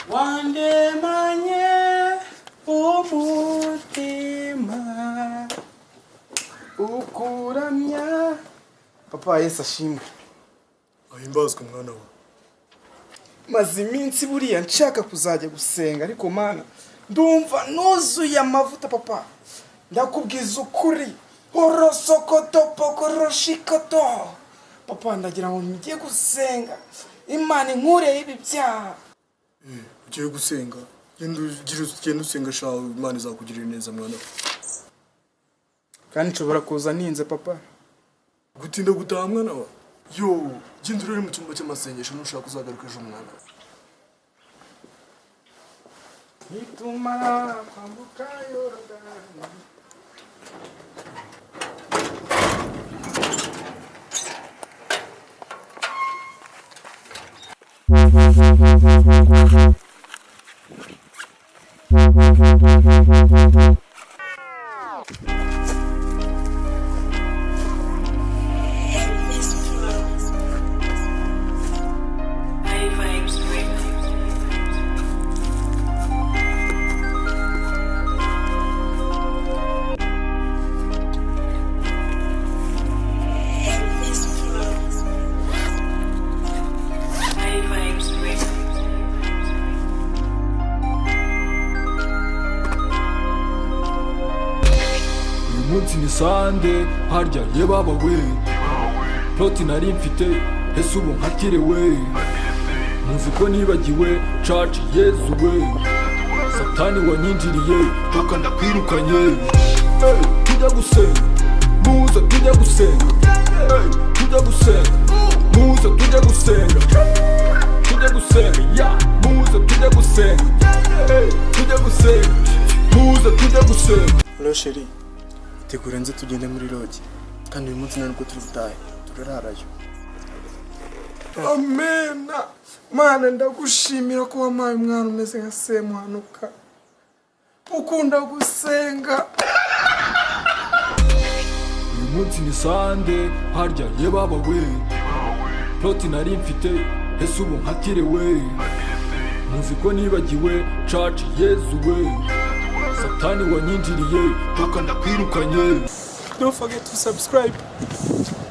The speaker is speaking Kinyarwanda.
Wandemanye umutima ukuramya. Papa, Yesu ashimwe. Ahimbazwe, mwana we. Maze iminsi buriya nshaka kuzajya gusenga, ariko Mana, ndumva nuzuye amavuta. Papa, ndakubwiza ukuri, horosokoto pokoroshikoto. Papa, ndagira ngo njye gusenga, Imana inkureho ibi byaha. Ugiye gusenga? Genda ugenda usenga shawe, Imana izakugirira neza, mwana we. Kandi nshobora kuza ninze, papa. Gutinda gutaha, mwana wa yo, genda urare mu cyumba cy'amasengesho, nushaka uzagaruka ejo, mwana we. Nitumara kwambuka Yorodani. High Vibes Records. High Vibes Records. Uyu munsi ni Sunday harya? Ye baba we, plot nari mfite, ese ubu nkatire we? Muzi ko nibagiwe church. Yezu we, Satani wanyinjiriye, toka, ndakwirukanye. Hey, tujya gusenga, muze tujya gusenga. Hey, tujya gusenga, muze tujya gusenga, tujya gusenga ya, muze tujya gusenga. Hey, tujya gusenga, muze tujya gusenga. Hello chérie, itegure nze tugende muri lodge, kandi uyu munsi ntabwo turi butahe, turararayo. Amena. Mana, ndagushimira ko wampaye umwana umeze nka Semuhanuka, ukunda gusenga. Uyu munsi ni Sunday harya? Ye baba we, plot nari mfite, ese ubu nkatire we? Muzi ko nibagiwe church. Yezu we, Satani wanyinjiriye, toka, ndakwirukanye. Don't forget to subscribe.